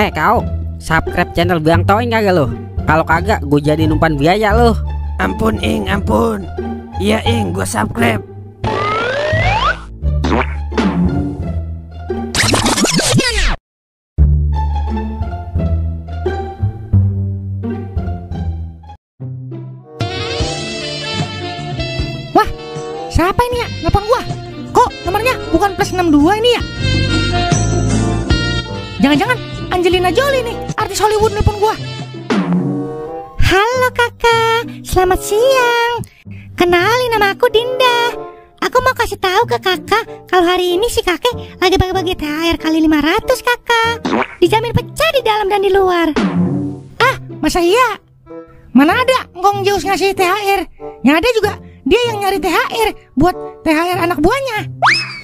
Kau subscribe channel Bang Toing kagak lo? Kalau kagak, gue jadi umpan biaya lo. Ampun Ing, ampun. Iya Ing, gue subscribe. Wah, siapa ini ya? Nelpon gua. Kok nomornya bukan plus 62 ini ya? Jangan-jangan Angelina Jolie nih, artis Hollywood nelpon gua. Halo kakak, selamat siang. Kenalin, nama aku Dinda. Aku mau kasih tahu ke kakak kalau hari ini si kakek lagi bagi-bagi THR kali 500 kakak. Dijamin pecah di dalam dan di luar. Ah, masa iya? Mana ada Ngkong Zeus ngasih THR? Yang ada juga dia yang nyari THR buat THR anak buahnya.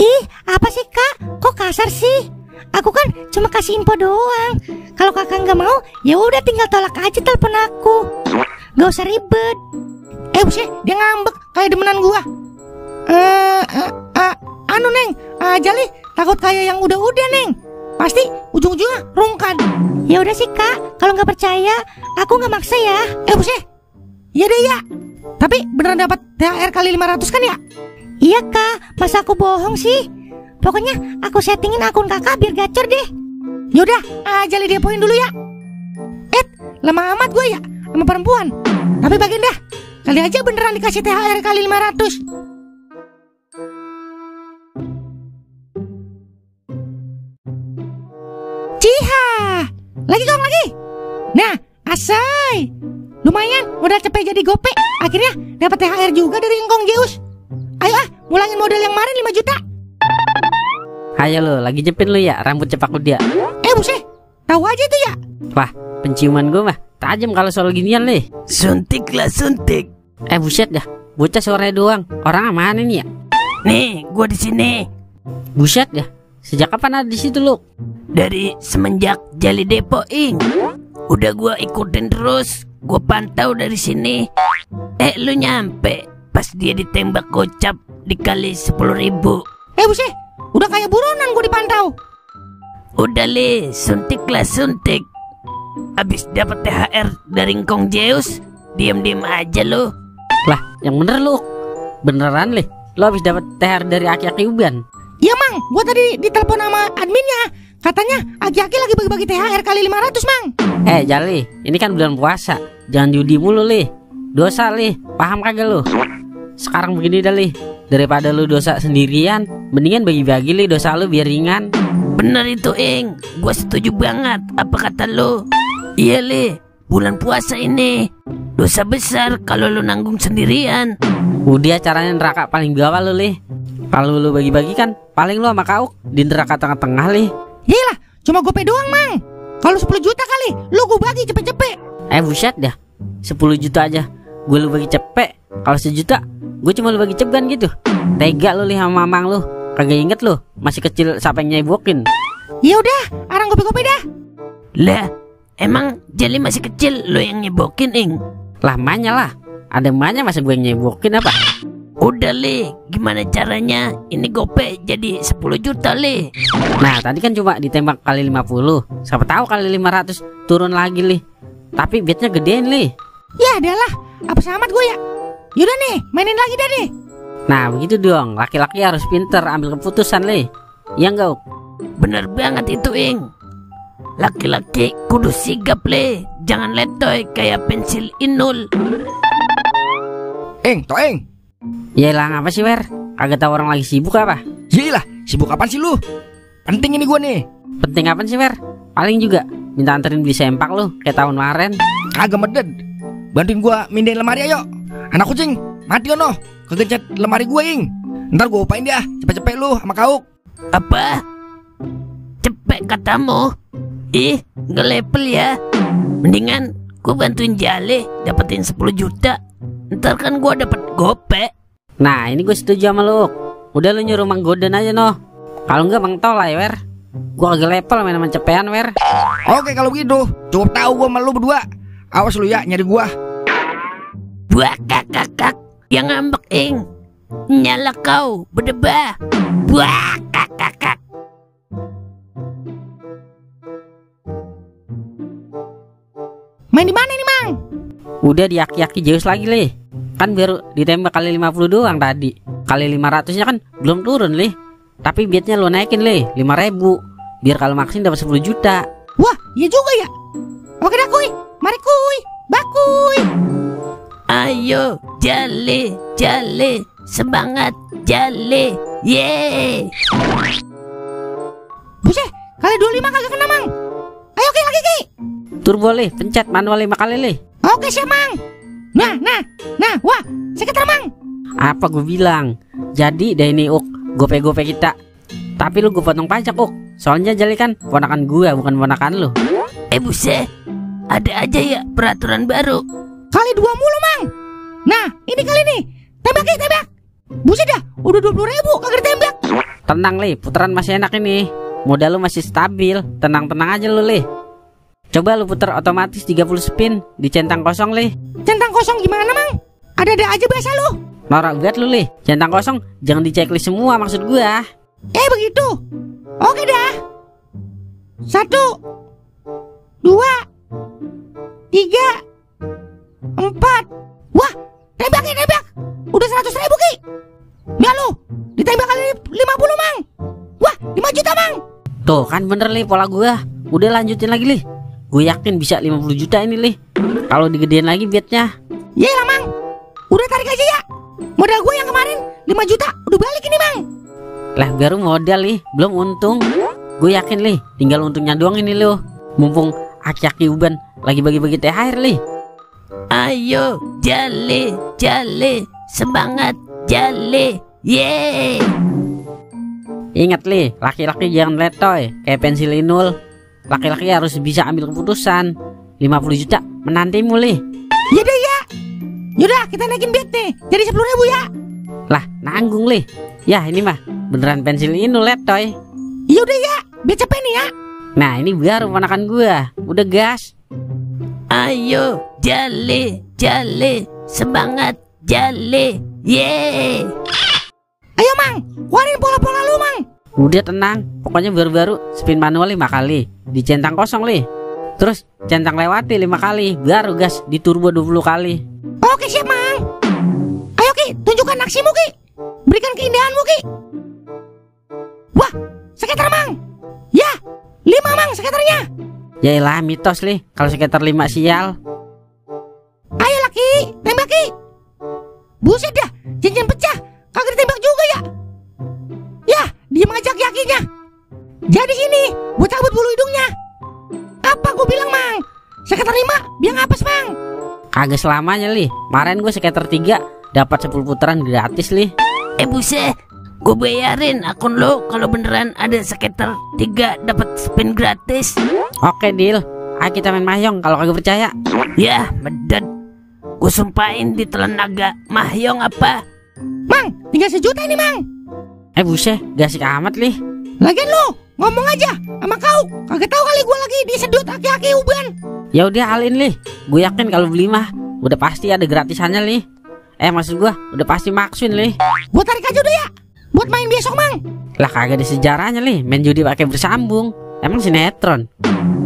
Ih, apa sih kak? Kok kasar sih? Aku kan cuma kasih info doang. Kalau kakak nggak mau, ya udah tinggal tolak aja telepon aku. Gak usah ribet. Buset, dia ngambek kayak demenan gua. Anu Neng, Jali takut kayak yang udah-udah Neng. Pasti ujung-ujungnya rungkan. Ya udah sih kak, kalau nggak percaya, aku nggak maksa ya. Buset, iya deh ya. Tapi beneran dapat THR kali 500 kan ya? Iya kak, masa aku bohong sih? Pokoknya aku settingin akun kakak biar gacor deh. Yaudah, Jali depoin dulu ya. Lama amat gue ya sama perempuan. Tapi bagian dah, kali aja beneran dikasih THR kali 500. Ciha, lagi kong lagi. Nah, asai. Lumayan, modal cepet jadi gope. Akhirnya dapat THR juga dari Ngkong Zeus. Ayo mulangin modal yang kemarin 5 juta. Ayo lo, lagi jepit lo ya rambut cepak dia. Buset, tahu aja itu ya. Wah, penciuman gue mah tajam kalau soal ginian leh. Suntik lah suntik. Buset dah, bocah sore doang. Orang mana nih ya? Nih, gua di sini. Buset dah, sejak kapan ada di situ lo? Dari semenjak Jali Depo Ing. Udah gua ikutin terus. Gua pantau dari sini. Lu nyampe pas dia ditembak gocap dikali 10.000. Buset, udah kayak buronan gue dipantau. Udah le, suntik lah suntik. Abis dapat THR dari Ngkong Zeus, diam-diam aja lo. Lah, yang bener lo. Beneran leh, lo abis dapat THR dari aki-aki Uban. Iya mang, gue tadi ditelepon sama adminnya. Katanya aki-aki lagi bagi-bagi THR kali 500 mang. Jali, ini kan bulan puasa. Jangan judi mulu leh. Dosa leh, paham kagak lo? Sekarang begini dah leh, daripada lu dosa sendirian, mendingan bagi-bagi leh dosa lu biar ringan. Bener itu Ing, gue setuju banget apa kata lo. Iya le, bulan puasa ini dosa besar kalau lu nanggung sendirian. Udah caranya neraka paling bawah lu leh. Kalau lu bagi-bagi kan paling lu sama kau di neraka tengah-tengah leh. Iyalah, cuma gope doang mang. Kalau 10 juta kali, lu gue bagi cepet-cepet. Buset dah, 10 juta aja gue lu bagi cepet. Kalau 1 juta gue cuma lu bagi ceban gitu. Tega lu leh sama mamang lu. Kagak inget lu, masih kecil siapa yang nyebokin. Ya udah, arang gope-gope dah. Lah, emang Jali masih kecil lo yang nyebokin Ing? Lah emaknya lah. Ada emaknya masa gue yang nyebokin apa? Udah le, gimana caranya ini gope jadi 10 juta le? Nah tadi kan coba ditembak kali 50. Siapa tahu kali 500 turun lagi leh. Tapi betnya gedein leh. Ya adalah, apa samat gue ya. Yaudah nih, mainin lagi dah nih. Nah begitu dong, laki-laki harus pinter ambil keputusan leh. Iya enggak? Bener banget itu Ing. Laki-laki kudu sigap le. Jangan letoy kayak pensil inul. Toeng. Yaelah ngapa sih Wer? Kagak tahu orang lagi sibuk apa? Yaelah, sibuk apaan sih lu? Penting ini gua nih. Penting apaan sih Wer? Paling juga minta anterin beli sempak lu kayak tahun kemarin. Kagak meded. Bantuin gua mindahin lemari ayo. Anak kucing, mati ono. Kegencet lemari gua Ing. Ntar gua upain dia, cepet-cepet lu sama kau. Apa? Cepet katamu? Nggak level ya. Mendingan gua bantuin Jali dapetin 10 juta. Ntar kan gua dapet gope. Nah ini gue setuju sama lu. Udah lu nyuruh Mang Goden aja noh. Kalau enggak Mang Tol lah ya Wer. Gua agak level main sama cepean Wer. Oke kalau begitu, cukup tahu gua sama lu berdua. Awas lu ya nyari gua. Buah kakak, yang ngambek Ing. Nyala kau, berdebah. Buah kakak. Main di mana nih, Mang? Udah di aki-aki Zeus lagi lih. Kan baru ditembak kali 50 doang tadi. Kali 500-nya kan belum turun lih. Tapi biatnya lo naikin lih 5.000. Biar kalau maksin dapat 10 juta. Wah, iya juga ya. Oke dah kuy, mari kuy, bakuy. Ayo, jale, jale, semangat, jale, yeay. Buset, kali 25 kagak kena, Mang. Ayo Ki, lagi Ki. Turbo lih, pencet manual 5 kali lih. Oke siap, Mang. Nah, wah, sekitar Mang. Apa gue bilang? Jadi deh ini Uk, gope-gope kita. Tapi lu gue potong pajak Uk. Soalnya Jali kan ponakan gue, bukan ponakan lu. Buset, ada aja ya peraturan baru. Kali 2 mulu, Mang. Nah, ini kali nih. Tembak Ki, tembak. Buset dah, udah 20.000 kagak ditembak. Tenang lih, putaran masih enak ini. Modal lu masih stabil. Tenang-tenang aja lu lih. Coba lu puter otomatis 30 spin di centang kosong lih. Centang kosong gimana, Mang? Ada-ada aja bahasa lu. Norak banget lu lih. Centang kosong jangan diceklis semua maksud gua. Begitu. Oke dah. 1, 2, 3, 4. Wah, tembak Ki, tembak. Udah 100.000 Ki. Nah lu, ditembak kali 50, Mang. Wah, 5 juta, Mang. Tuh kan bener lih pola gua. Udah lanjutin lagi lih. Gue yakin bisa 50 juta ini lih. Kalau digedein lagi betnya. Yelah, Mang. Udah tarik aja ya. Modal gue yang kemarin 5 juta udah balik ini, Mang. Lah baru modal lih, belum untung. Gue yakin lih, tinggal untungnya doang ini loh. Mumpung aki-aki uban lagi bagi-bagi THR lih. Ayo, jale, jale, semangat, jale, yeay. Ingat lih, laki-laki jangan letoy kayak pensil inul. Laki-laki harus bisa ambil keputusan. 50 juta menantimu lih. Yaudah ya. Yaudah, kita naikin bet nih jadi 10.000 ya. Lah nanggung lih. Ya ini mah beneran pensil inul letoy. Yaudah ya, bet cepet nih ya. Nah ini baru ponakan gua. Udah gas. Ayo, jale, jale, semangat, jale, yeay. Ayo, Mang, keluarin pola-pola lu, Mang. Udah tenang, pokoknya baru-baru spin manual 5 kali di centang kosong lih. Terus centang lewati 5 kali, baru gas di turbo 20 kali. Oke siap, Mang. Ayo Ki, tunjukkan aksimu Ki. Berikan keindahanmu Ki. Wah, sekitar Mang. Ya, 5 Mang sekitarnya. Yaelah mitos lih, kalau sekitar 5 sial. Ayo laki, tembak Ki. Buset dah, cincin pecah. Kagak ditembak juga ya. Ya, diem aja yakinya. Jadi sini, gue cabut bulu hidungnya. Apa gue bilang, Mang? Sekitar 5, biang apes, Mang. Kagak selamanya lih. Kemarin gue sekitar 3 dapat 10 putaran gratis lih. Buset, gue bayarin akun lo kalau beneran ada sekitar 3 dapat spin gratis. Oke deal. Ayo kita main mahjong kalau kagak percaya. Ya, medad. Gue sumpahin ditelan naga mahjong apa? Mang, tinggal 1 juta ini, Mang. Buset, gak asik amat lih. Lagian lo ngomong aja sama kau. Kagak tahu kali gue lagi disedot aki-aki uban. Ya udah alin lih. Gue yakin kalau beli mah udah pasti ada gratisannya lih. Maksud gue udah pasti maksuin lih. Gue tarik aja udah ya. Buat main besok, Mang. Lah kagak ada sejarahnya lih. Main judi pakai bersambung. Emang sinetron.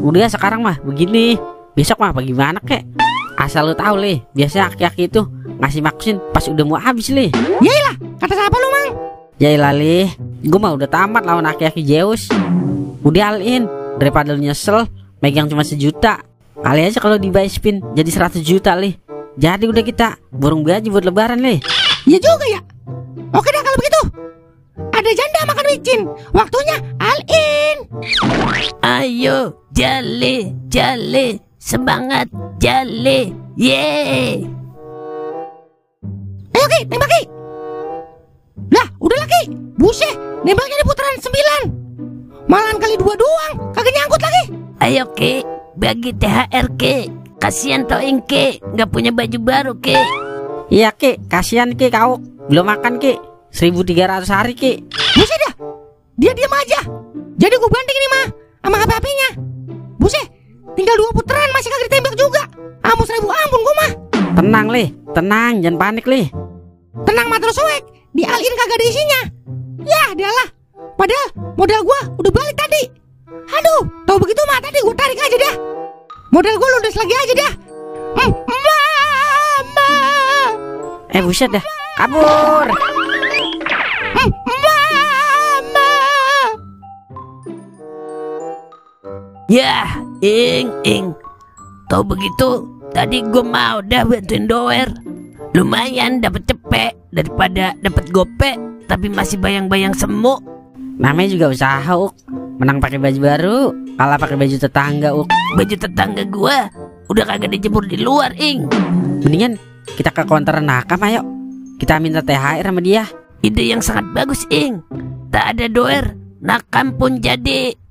Udah sekarang mah begini. Besok mah bagaimana kek? Asal lu tahu lih. Biasanya aki-aki itu ngasih maksuin pas udah mau habis lih. Yailah, kata siapa lu, Mang? Yaelah lih. Gue mah udah tamat lawan aki-aki Zeus. Udah alin. Daripada lu nyesel megang cuma 1 juta. Kali aja kalau di buy spin jadi 100 juta lih. Jadi udah kita burung gaji buat lebaran lih. Iya juga ya. Oke dah kalau begitu. Ada janda makan micin. Waktunya all in. Ayo, jale, jale, semangat, jale, yeay. Ayo Ki, tembak Ki. Lah, udah lagi. Buset, nembaknya di putaran 9. Malahan kali 2 doang. Kagak nyangkut lagi. Ayo Ki, bagi THR Ki. Kasian Toing Ki, nggak punya baju baru Ki. Iya Ki, kasihan Ki kau. Belum makan Ki. 1.300 hari Ki. Buset dah. Dia diam aja. Jadi gue banting ini mah sama HP-nya. Buset, tinggal 2 putaran masih kagak ditembak juga. Ampun 1000 ampun gue mah. Tenang lih, tenang, jangan panik lih. Tenang mah terus wek. Di all-in kagak ada isinya. Ya, dialah. Padahal modal gua udah balik tadi. Aduh, tahu begitu mah tadi gua tarik aja dah. Modal gue ludes lagi aja dah. Mama. Buset dah, kabur. Mama. Ya, Ing. Tahu begitu, tadi gue mau dah bantuin doer. Lumayan dapat cepet daripada dapat gope tapi masih bayang-bayang semu. Namanya juga usaha, Uk. Menang pakai baju baru, kalah pakai baju tetangga, Uk. Baju tetangga gua udah kagak dijemur di luar, Ing. Mendingan kita ke konter nakam, ayo. Kita minta THR sama dia. Ide yang sangat bagus, Ing. Tak ada doer, nakam pun jadi.